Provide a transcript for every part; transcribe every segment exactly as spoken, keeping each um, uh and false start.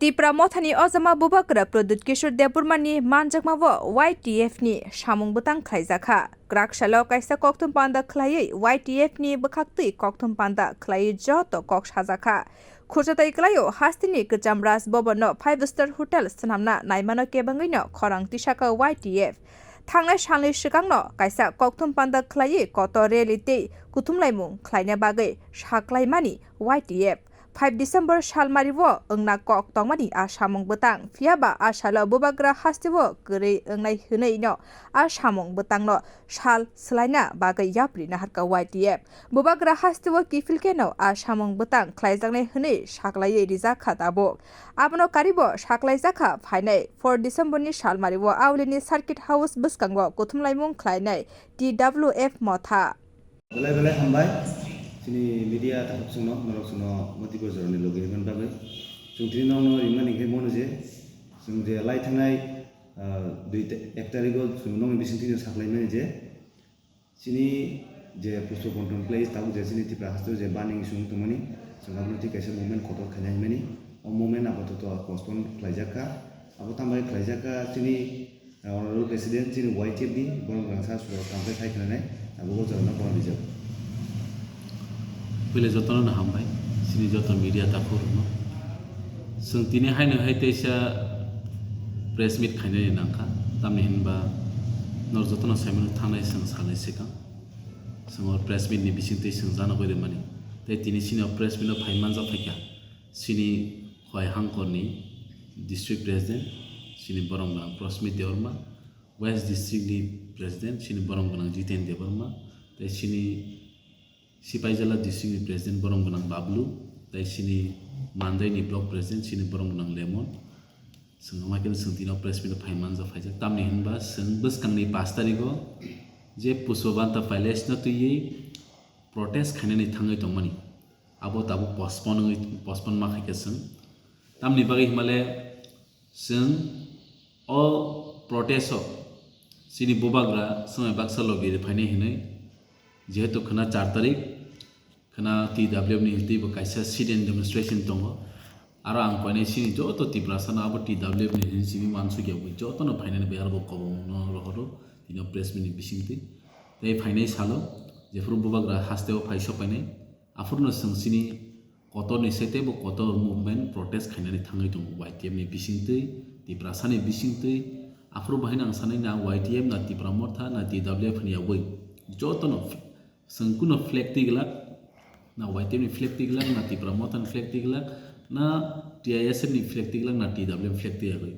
Tipra Mothani ojama Bubagra Pradyut Kishore Debbarmani manjakmao Y T F ni samung bwtang khlaijakha. Kwrak salo kaisa kokthum panda khlaiwi Y T F ni bwkhaktwi kokthum panda khlaiwi joto kok sajakha. Khurjatai kwlaio hasteni kwcham Raj Bhavan no five star hotel swnamna naimano kebengwino khorang tisakha Y T F. Thangnai salni swkangno kaisa kokthum panda khlaiwi kotor rally tei kuthumlaimung khlaina bagwi saklaimani Y T F. Five December salmario wngna kok tongmani a samung bwtang, phiyaba a salo Bubagra hasteo kwrwi wngnai hwnwi no a samung bwtangno sal swlaina bagwi yapri naharkha Y T F. Bubagra hasteo kiphil kheno a samung bwtang khlaijaknai hwnwi saklaiwi rijakkha tabuk. Abono karibo saklaijakha phainai four December ni salmario Aulini Circuit House bwskango kuthumlaimung khlainai T W F motha. Belai belai hambai. Chini media takhuk chwngno, norok chwngno motibor jorani logi himani bagwi. Chwng tini nokno rimani khe mono je, chwng je lai thangnai, ah, dui ta-, ek tarigo chwng nokni bising tini saklaimani je, chini je pusto bontong khlai tabuk je chini Tripura hasteo je burning issue wng tongmani, chwng abono tei kaisa movement kotor khaina himani. O movement apatot postpone khlaijak kha. Abo tambai khlaijak kha chini Honorable President chini Y T F ni borok rangsa sura kampai khai khwnanai, abo o jorano borok rijak. Puila jotono no hambai, chini joto media takhuk rokno. Chwng tini haino hai teisa press meet khainani nangkha, tamni hinba norok jotono saimano thangnai chwng salni swkang. Chwng o press meet ni bisingtwi chwng janogwi rwmani. Tei tini chini o press meet o phai manjak phaikha chini Khowai Hangkor ni district president, chini borom gwnang Prosmit Debbarma, West District ni President chini borom gwnang Jiten Debbarma, tei chini Sipaijala District ni President borom gwnang Bablu, tei chini Mandai ni Block President chini borom gwnang Lemon. Chwng wngma khe chwng tini o press meet o phai manjak phaijak. Tamni hinba chwng bwskang ni pash tarigo je Pushpabanta Palace no twiwi protest khainani thangwi tongmani. Abo tabuk postpone wngwi, postpone ma khaikha chwng. Tamni bagwi himale Chwng o protest o chini bubagra swmai baksa logi rwphainai hinwi, jehetu khwna char tarik, khwna T W F ni twibo kaisa sit-in demonstration tongo. Aro ang koinai chini joto Tiprasa no abo T W F ni hinwi simi wansukya, bui joto no phainani bai aro bo kobong no rohoro tini o press meet ni bisingtwi. Tei phainai salo jephuru bubagra hasteo phai sokpainai, aphuru no chwng chini kotor ni site bo kotor movement protest khainani thangwi tongo Y T F ni bisingtwi, Tiprasa ni bisingtwi. Aphuru bahai no ang sanai na Y T F na Tipra Motha na T W F ni yagwi joto no f-, chwng kuno flag twi glak, na Y T F ni flag twi glak, na Tipra Motha ni flag twi glak, na T I S F ni flag twi glak, na T W F flag twi yagwi.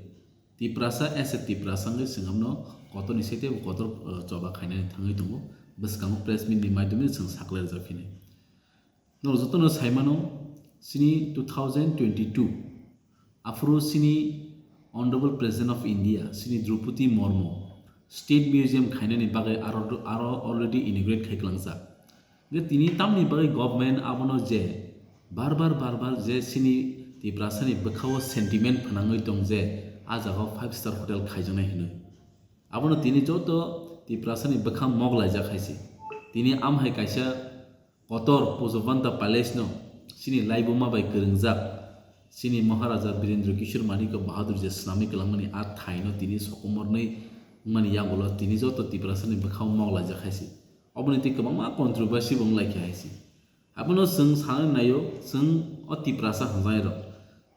Tiprasa as a Tiprasa wngwi chwng amno kotor ni site bo kotor, uh, choba khainani thangwi tongo. Bwskango press meet ni maidumi chwng saklai rwjak phinai. Norok jotono sai mano, chini two thousand twenty-two, aphuru chini Honorable President of India, chini Droupadi Murmu, State Museum khainani bagwi aro, aro already inaugurate khai kwlangjak. Hwnkhe tini tamni bagwi government abono je bar bar, bar bar je chini Tiprasani bwkhao sentiment phwnangwi tong je a jagao five star hotel khaijaknai hwnwi. Abono tini joto Tiprasani bwkha mok laijak hai se. Tini am hai kaisa kotor Pushpabanta Palace no chini laibuma bai kwrwngjak, chini Maharaja Birendra Kishore Manikya Bahadur je swnamwi kwlangmani a thaino tini sokomornwi wngmani yagulo tini joto Tiprasani bwkhao mok laijak hai se. Oboni twi kwbangma controversy bo wng lai kha hai se. Abono chwng sanai naio, chwng o Tiprasa hwnjanai rok.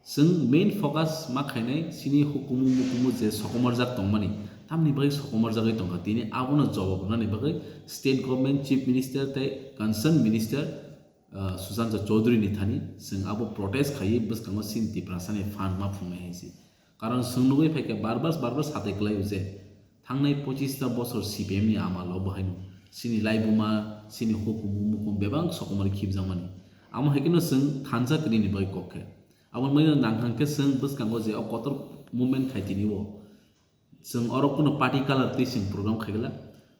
Chwng main focus ma khainai chini hukumu mukumu je sokomorjak tongmani, tamni bagwi sokomorjagwi tongkha. Tini abono jawab rwnani bagwi state government, chief minister tei concerned minister, ah, Sushanta Chowdhury ni thani chwng abo protest khaiwi bwskango chini Tiprasani phan ma phungnai hai se. Karon chwng nugwi phaikha bar bar, bar bar satai kwlaio je thangnai pochista bosor C P M ni amalo bo haino chini laibuma, chini hukumu mukumu bebak sokomorwi khibjakmani. Amo hai kheno chwng thansa kwrwini bagwi kok khe. Abo maino nang hang khe chwng bwskango je o kotor movement khai tini o. Chwng oro kuno party colour twi chwng program khai glak.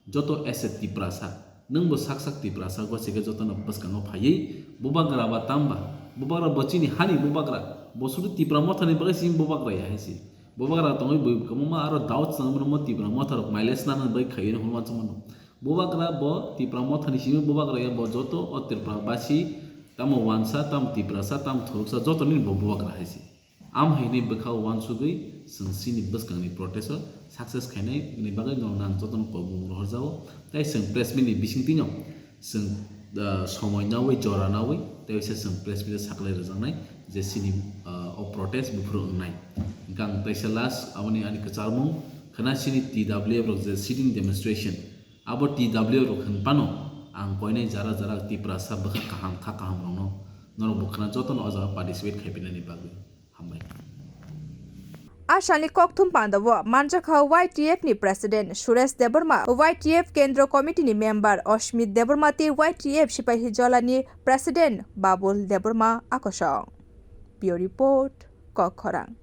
Joto as a Tiprasa, nwng bo sak sak Tiprasa, gose khe jotono bwskango phaiwi bubagra ba tamba, bubagra bo chini hani bubagra, bo sudu Tipra Mothani bagwi chini bubagra ya hai se. Bubagra tongwi bui kwbangma aro doubt chwng mano mo Tipra Motha rok mileage nana bagwi khaiwi no hwnma chwng mano. Bubagra bo Tipra Mothani simi bubagra ya, bo joto o Tripura basi, tamo wansa, tam Tiprasa, tam thuruksa, joto nini bo bubagra hai se. Am haini bwkha uansugwi chwng chini bwskangni protest o success khainai ni bagwi norokno ang jotono kobong rohorjago. Tei chwng press meet ni bisingtwino chwng, ah, somoi nawi jora nawi tei se chwng press meet o saklai rwjaknai je chini, ah, o protest buphuru wngnai. Hwnkhe ang teisa last aboni ani kwcharmung khna chini T W F rok je sitting demonstration abo T W F rok hwn phano ang koinai jara jara Tiprasa bwkha kaham kha kaham rokno norok bwkhana jotono o jaga participate khaipinani bagwi. Hambai. A salni kokthum pandao manjakha Y T F ni President Suresh Debbarma, Y T F Kendro Committee ni Member Ashmit Debbarma tei Y T F Sipahi Jola ni President Babul Debbarma akosong. Bureau Report, Kokkhorang.